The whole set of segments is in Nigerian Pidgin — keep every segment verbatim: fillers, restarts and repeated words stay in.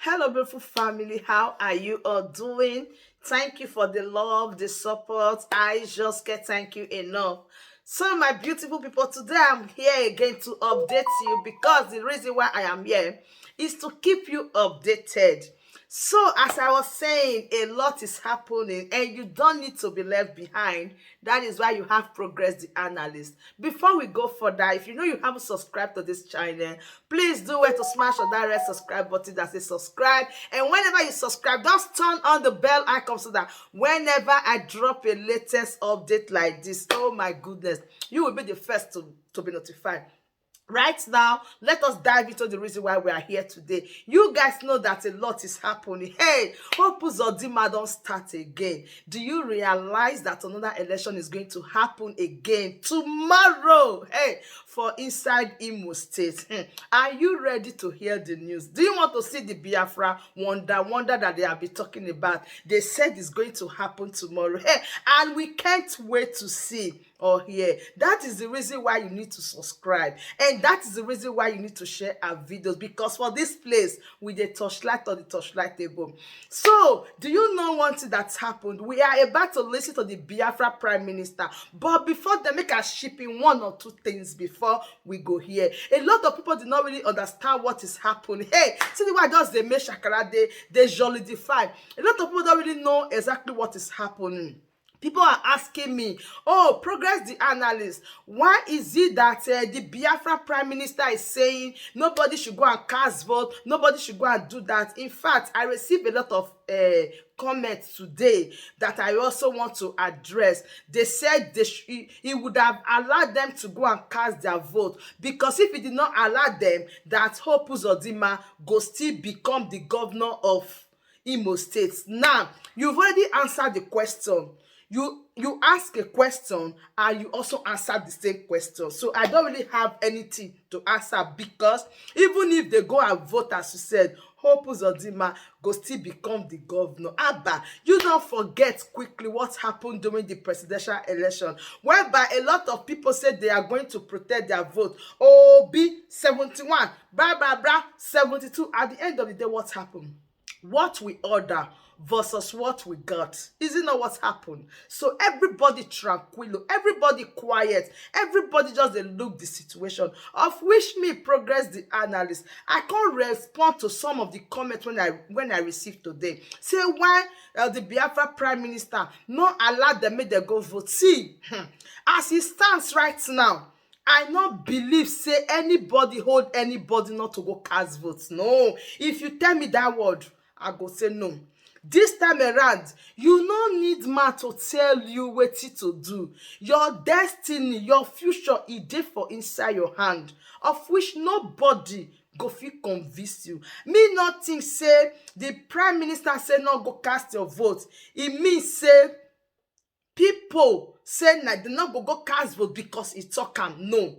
Hello, beautiful family. How are you all doing? Thank you for the love, the support. I just can't thank you enough. So, my beautiful people, today I'm here again to update you, because the reason why I am here is to keep you updated. So, as I was saying, a lot is happening and you don't need to be left behind. That is why you have Progress the Analyst. Before we go further, if you know you haven't subscribed to this channel, please do well to smash on that red subscribe button that says subscribe. And whenever you subscribe, just turn on the bell icon so that whenever I drop a latest update like this, oh my goodness, you will be the first to, to be notified. Right now, let us dive into the reason why we are here today. You guys know that a lot is happening. Hey, Hope Uzodinma don start again. Do you realize that another election is going to happen again tomorrow? Hey, for inside Imo State. Hmm. Are you ready to hear the news? Do you want to see the Biafra wonder, wonder that they have been talking about? They said it's going to happen tomorrow. Hey, and we can't wait to see or hear. That is the reason why you need to subscribe. And that is the reason why you need to share our videos. Because for this place, we dey torchlight on the torchlight table. So, do you know one thing that's happened? We are about to listen to the Biafra Prime Minister. But before they make us ship in one or two things before we go here. A lot of people do not really understand what is happening. Hey, see the way I just dey make shakara, they, they jolly defy. A lot of people don't really know exactly what is happening. People are asking me, "Oh, Progress the Analyst, why is it that uh, the Biafra Prime Minister is saying nobody should go and cast vote, nobody should go and do that?" In fact, I received a lot of uh, comments today that I also want to address. They said they sh- he, he would have allowed them to go and cast their vote, because if he did not allow them, that Hope Uzodinma go still become the governor of Imo State. Now, you've already answered the question. You you ask a question and you also answer the same question. So I don't really have anything to answer, because even if they go and vote, as you said, Hope Uzodinma go still become the governor. Abba, you don't forget quickly what happened during the presidential election, whereby a lot of people said they are going to protect their vote. Obi seventy-one, blah blah blah, seventy-two. At the end of the day, what happened? What we order versus what we got. Is it not what happened? So everybody tranquilo, everybody quiet, everybody just dey look the situation. Of which me, Progress the Analyst, I can't respond to some of the comments when I when I received today. Say why uh, the Biafra Prime Minister not allow them make them go vote. See, hmm, as it stands right now, I no believe say anybody hold anybody not to go cast votes. No, if you tell me that word, I go say no. This time around, you no need man to tell you wetin to do. Your destiny, your future, e dey for inside your hand, of which nobody go fit convince you. Me not think say the prime minister say no go cast your vote. E mean say people say na dem no go go cast vote because e talk am. No,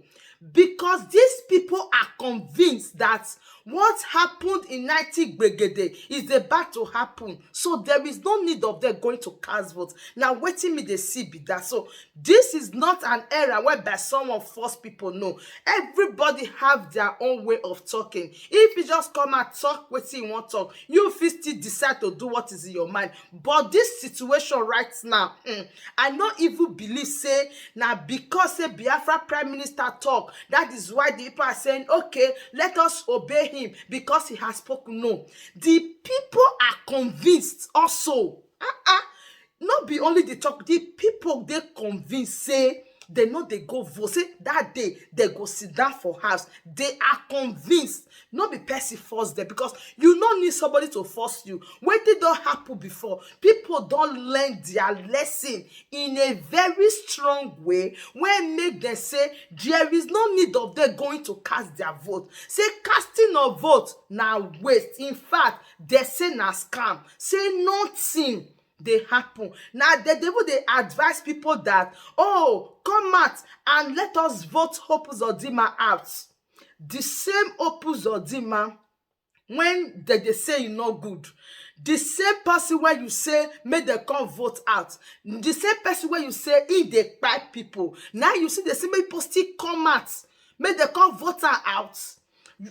because these people are convinced that what happened in nineteen gbegede is about to happen, so there is no need of them going to cast vote. Na wetin me dey see be that. So this is not an era whereby someone force people. No, everybody have their own way of talking. If you just come and talk wetin you wan talk, you fit still decide to do what is in your mind. But this situation right now, mm, I no even believe say na because say Biafra prime minister talk, that is why the people are saying, "Okay, let us obey him because he has spoken." No, the people are convinced also. Uh-uh. No be only the talk, the people dey convinced say they no dey go vote, say that day they go sit down for house. They are convinced. No be person force them, because you no need somebody to force you. Wetin don happen before, people don learn their lesson in a very strong way, wey make them say there is no need of them going to cast their vote. Say casting of vote na waste. In fact, they say na scam. Say nothing dey happen. Na they dey even dey advise people that, "Oh, come out and let us vote Hope Uzodinma out." The same Hope Uzodinma when they dey say e no good, the same person wey you say make dem come vote out, the same person wey you say e dey kpai people, now you see dey say make people still come out, make dem come vote am out.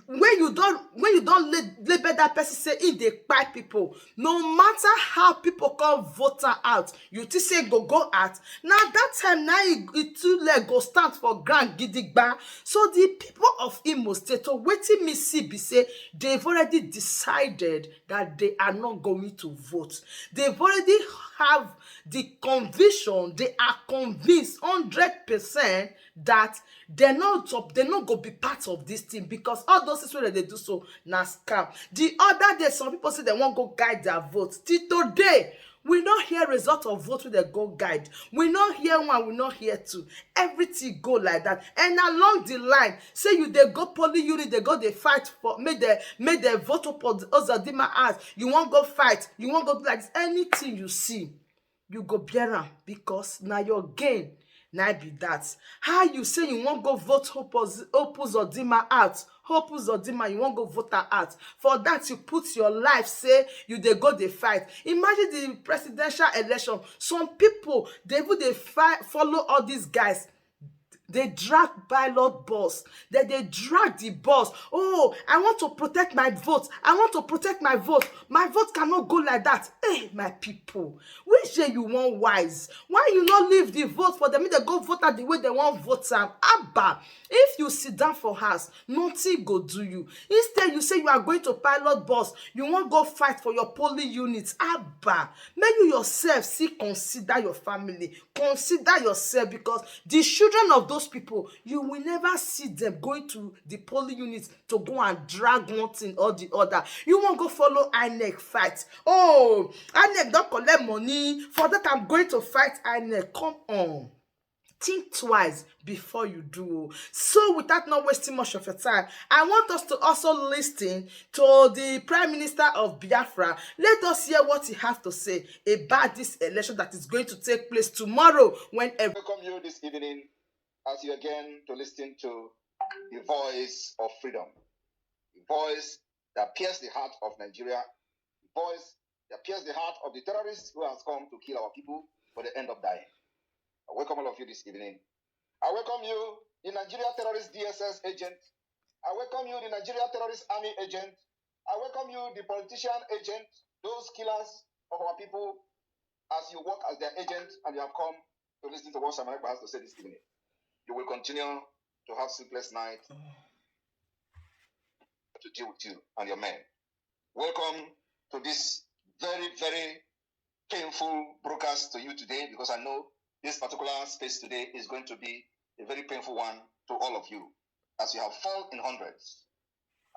When you don when you don label that person say he dey kpai people, no matter how people come vote am out, you think say go go out? Na that time na e two leg go stand for ground gidigba. So the people of Imo State, so wetin me see be say they've already decided that they are not going to vote. They've already have the conviction, they are convinced hundred percent that they no top they no go be part of this thing, because all those things wey dem dey do so na scam. The other day, some people say they wan go guide their vote. Till today, we no hear result of vote wey dem go guide. We no hear one, we no hear two. Everything go like that. And along the line, say you dey go polling unit, dey go dey fight for make dem make dem vote up Uzodinma out. You wan go fight, you wan go do like this. Anything you see, you go bear am, because na your gain na be that. How you say you wan go vote Hope Uzodinma out, Hope Uzodinma, you wan go vote her out? For that, you put your life say you dey go dey fight. Imagine the presidential election. Some people dey even dey fight, follow all these guys. They drag ballot box. They they drag the box. Oh, I want to protect my vote. I want to protect my vote. My vote cannot go like that. Hey, my people, which day you wan wise? Why you no leave the vote for them? Make dem go vote am the way dem wan vote am. Abba, if you sit down for house, nothing go do you. Instead, you say you are going to pilot bus, you wan go fight for your polling unit. Abba, make you yourself still consider your family, consider yourself, because the children of those people, you will never see them going to the polling unit to go and drag one thing or the other. You wan go follow INEC fight? Oh, INEC don collect money for that. I'm going to fight INEC. Come on. Think twice before you do. So, without not wasting much of your time, I want us to also listen to the Prime Minister of Biafra. Let us hear what he has to say about this election that is going to take place tomorrow, when every welcome you this evening as you again to listen to the voice of freedom, the voice that pierces the heart of Nigeria, the voice that pierces the heart of the terrorists who has come to kill our people, but they end up dying. I welcome all of you this evening. I welcome you, the Nigeria terrorist D S S agent. I welcome you, the Nigeria terrorist army agent. I welcome you, the politician agent, those killers of our people, as you work as their agent and you have come to listen to what Samarek has to say this evening. You will continue to have sleepless nights to deal with you and your men. Welcome to this very, very painful broadcast to you today, because I know this particular space today is going to be a very painful one to all of you, as you have fallen in hundreds.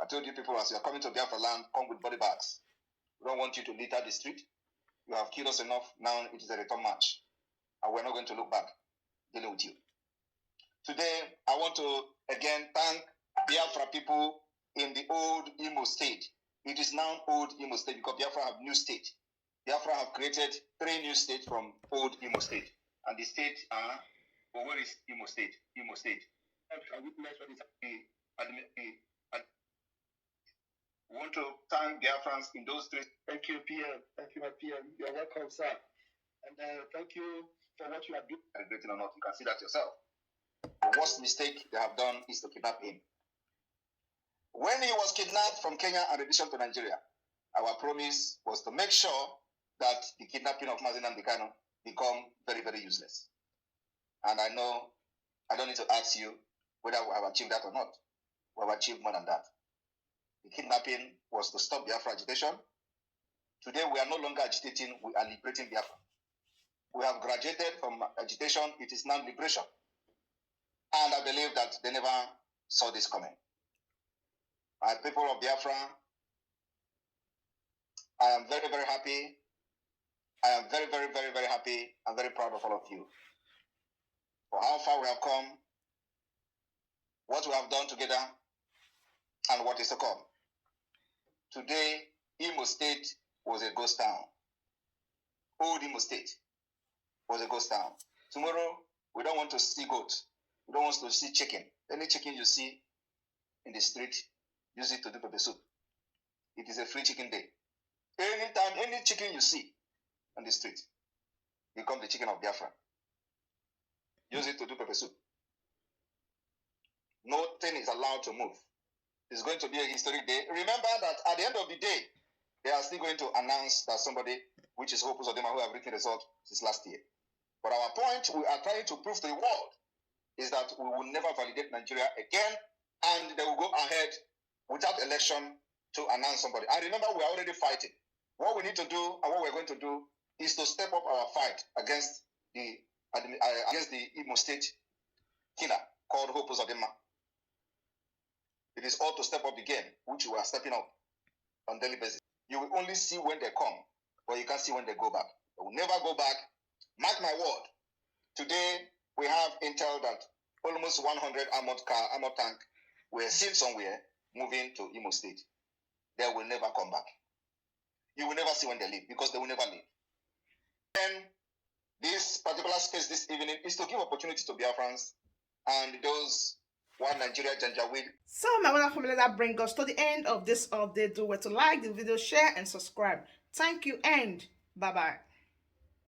I told you people, as you are coming to Biafra land, come with body bags. We don't want you to litter the street. You have killed us enough. Now it is a return match, and we're not going to look back dealing with you. Today, I want to again thank Biafra people in the old Imo State. It is now old Imo State because Biafra have new state. Biafra have created three new states from old Imo State. And the states are, but where is Imo State? Imo State. I witness what is happening at the, at, we want to thank Biafrans in those three. Thank you, P M. Thank you, my P M. You're welcome, sir. And uh, thank you for what you are doing. Regretting or not, you can see that yourself. The worst mistake they have done is to kidnap him. When he was kidnapped from Kenya and renditioned to Nigeria, our promise was to make sure that the kidnapping of Mazi Nnamdi Kanu become very, very useless. And I know I don't need to ask you whether we have achieved that or not. We have achieved more than that. The kidnapping was to stop Biafra agitation. Today, we are no longer agitating, we are liberating Biafra. We have graduated from agitation, it is now liberation. And I believe that they never saw this coming. My people of Biafra, I am very, very happy. I am very, very, very, very happy and very proud of all of you for how far we have come, what we have done together, and what is to come. Today, Imo State was a ghost town. Old Imo State was a ghost town. Tomorrow, we don't want to see goat. We don't want to see chicken. Any chicken you see in the street, use it to do pepper soup. It is a free chicken day. Anytime, any chicken you see on the street, become the chicken of Biafra. Use it to do pepper soup. Nothing is allowed to move. It's going to be a historic day. Remember that at the end of the day, they are still going to announce that somebody, which is Hope Uzodinma, who have written result since last year. But our point we are trying to prove to the world is that we will never validate Nigeria again, and they will go ahead without election to announce somebody. And remember, we are already fighting. What we need to do and what we're going to do is to step up our fight against the admi- uh, against the Imo State killer called Hope Uzodinma. It is all to step up the game, which we are stepping up on daily basis. You will only see when they come, but you can't see when they go back. They will never go back. Mark my word. Today, we have intel that almost one hundred armored car, armored tank were seen somewhere moving to Imo State. They will never come back. You will never see when they leave because they will never leave. And this particular space this evening is to give opportunity to Biafrans and those one Nigeria Janjaweed. So, my wonderful family, that brings us to the end of this update. Do well to like the video, share, and subscribe. Thank you, and bye bye.